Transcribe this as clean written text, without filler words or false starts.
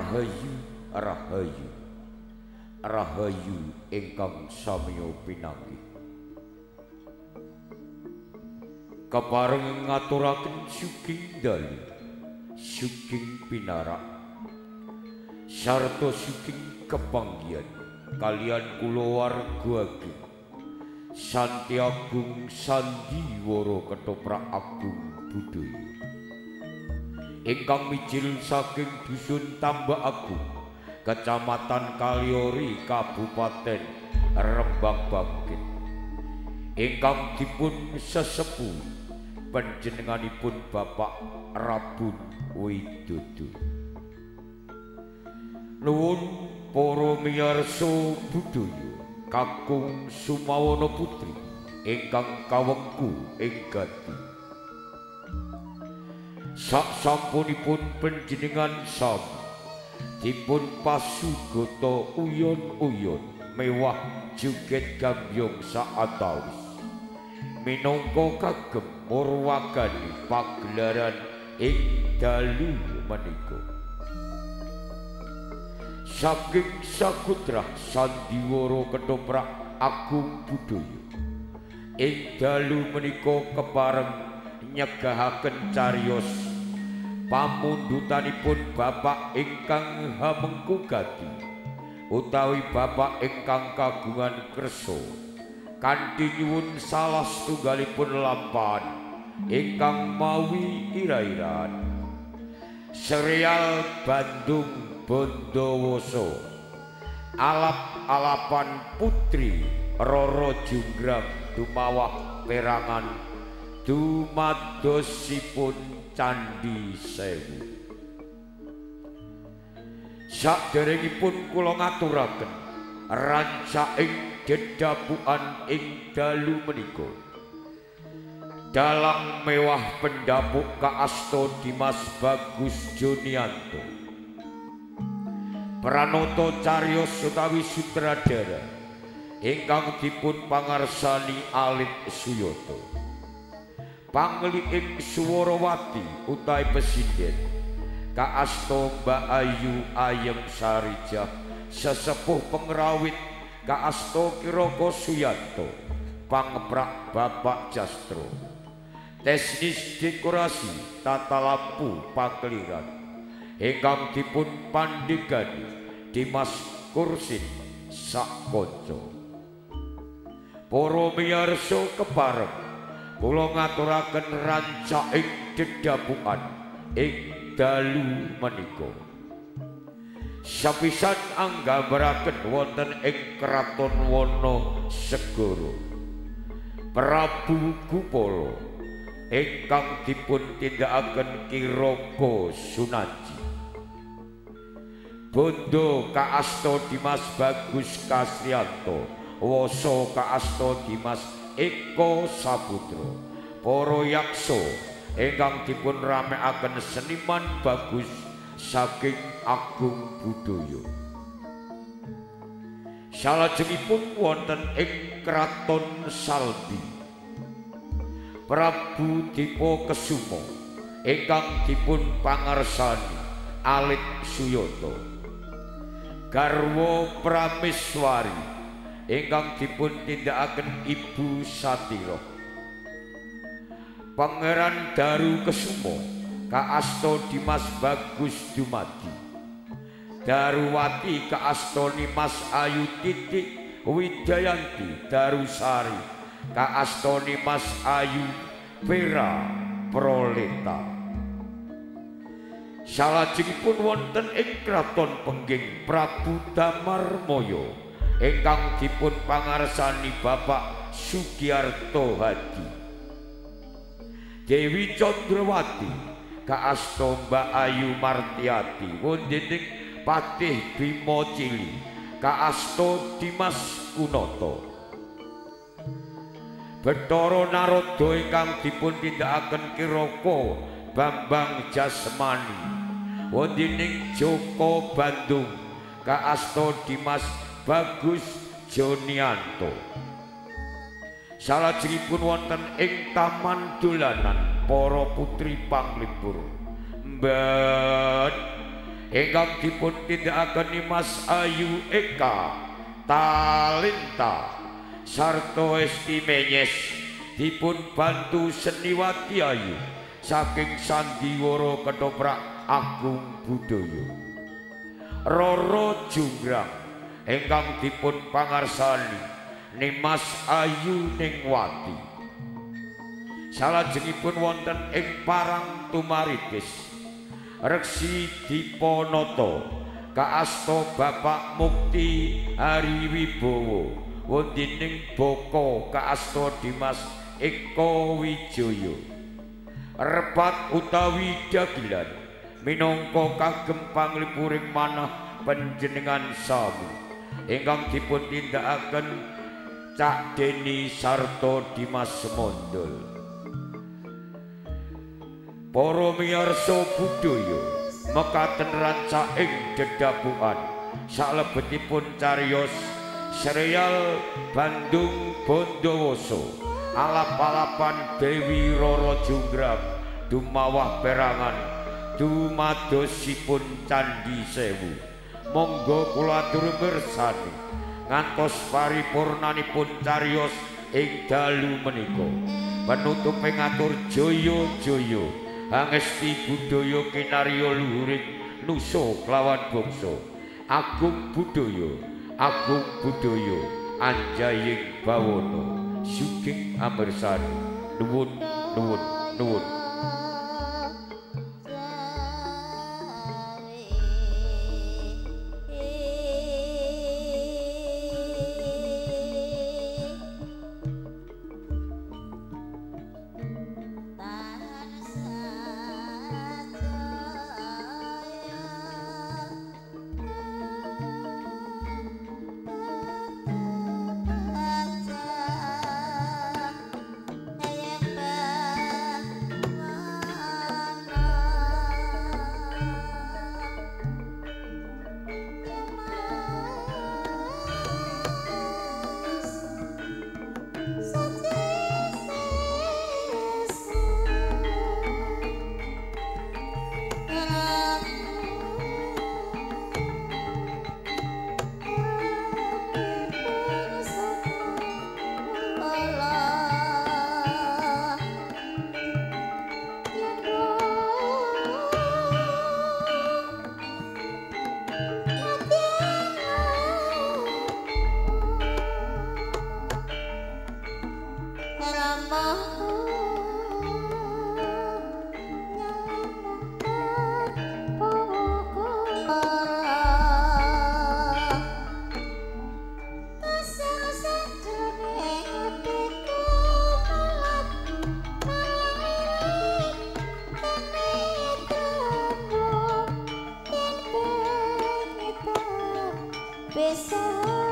Rahayu rahayu rahayu ingkang samya pinanggih. Kepareng ngaturaken sugeng dalu, sugeng pinarak, sarta sugeng kepanggihan kalian kulawarga ageng Santi Agung Sandiwara Ketoprak Agung Budaya ingkang mijil saking dusun Tambak Agung, Kecamatan Kaliori, Kabupaten Rembang Bangkit, ingkang dipun sesepuh panjenenganipun Bapak Rabun Widodo. Nuwun para miyarsa budaya kakung Sumawana Putri ingkang kawengku ing gati. Sak sampunipun panjenengan sami dipun pasugata uyon-uyon mewah joget gambyong saatawis minangka kagem murwagani pagelaran ing dalu menika. Saking sakutrah sandiwara ketoprak agung budaya ing dalu menika kepareng nyegahaken cariyos pamundutanipun bapak ingkang hamengku gati utawi bapak ingkang kagungan kersa kanthi nyuwun salah setunggalipun lampahan ingkang mawi ira-iraan serial Bandung Bondowoso alap-alapan putri Roro Jonggrang dumawah perangan dumadosipun Candhi Sewu. Saderengipun kula ngaturaken rancaking dedapukan ing dalu menika, dalang mewah pendapuk kaasta Dimas Bagus Jonianto, pranata cariyos utawi sutradara ingkang dipun pangarsani Alit Suyoto, pangliing Suwarawati utawi pesinden kaasta Mbak Ayu Ayem Sarijah, sesepuh pengrawit kaasta Kiroko Suyanto, pangeprak Bapak Jastro, teknis dekorasi tata lampu pakeliran ingkang dipun pandhegani Dimas Kursin sakonco. Para miyarsa kepareng kula ngaturaken rancaking dedapukan ing dalu menika. Sapisan anggambaraken wonten ing Kraton Wana Segara Prabu Gupala ingkang dipun tindakaken Kiroko Sunanji, bondo kaasta Dimas Bagus Kasrianto, wasa kaasta Dimas Eko Saputra, para yaksa ingkang dipun ramekaken seniman bagus saking Agung Budaya. Salajengipun wonten ing Kraton Salbi Prabu Dipa Kesuma ingkang dipun pangarsani Alit Suyoto, garwa Prameswari ingkang dipun tindakaken Ibu Satira, Pangeran Daru Kesuma kaasta Dimas Bagus Dumadi, Daruwati kaasta Nimas Ayu Titik Widayanti Darusari kaasta Nimas Ayu Vera Proleta. Salajengipun wonten ing Kraton Pengging Prabu Damarmaya ingkang dipun pangarsani Bapak Sugiarto Hadi, Dewi Chandrawati kaasta Mbak Ayu Martiati, wondening Patih Bima Cili kaasta Dimas Kunoto, Bathara Narada ingkang dipun tindakaken Kiroko Bambang Jasmani, wondening Joko Bandung kaasta Dimas Bagus Jonianto. Salajengipun wonten ing taman dolanan para putri panglipur. Mbet ingkang dipun tindakaken Nimas Ayu Eka Talenta sarta Esti Menyes dipun bantu Seniwati Ayu saking Sandiwara Ketoprak Agung Budaya. Roro Jonggrang ingkang dipun pangarsani Nimas Ayu Ningwati. Salajengipun wonten ing Parang Tumaritis Reksi Diponata kaasta Bapak Mukti Hariwibowo wontening Boko kaasta Dimas Eko Wijoyo. Repat utawi dagelan minangka kagem panglipuring manah panjenengan sami ingkang dipun tindakaken Cak Deni sarta Dimas Mondol. Para miyarsa budaya mekaten rancaking dedapukan salebetipun cariyos serial Bandung Bondowoso alap-alapan Dewi Roro Jonggrang dumawah perangan dumadosipun Candhi Sewu. Monggo kula atur mirsani ngantos paripurnanipun cariyos ing dalu menika. Penutup ngatur jaya-jaya angesti budaya kinarya luhuring nusa kelawan bangsa. Agung budaya, agung budaya anjaying bawana sugeng amirsani. Nuwun nuwun nuwun. Besok.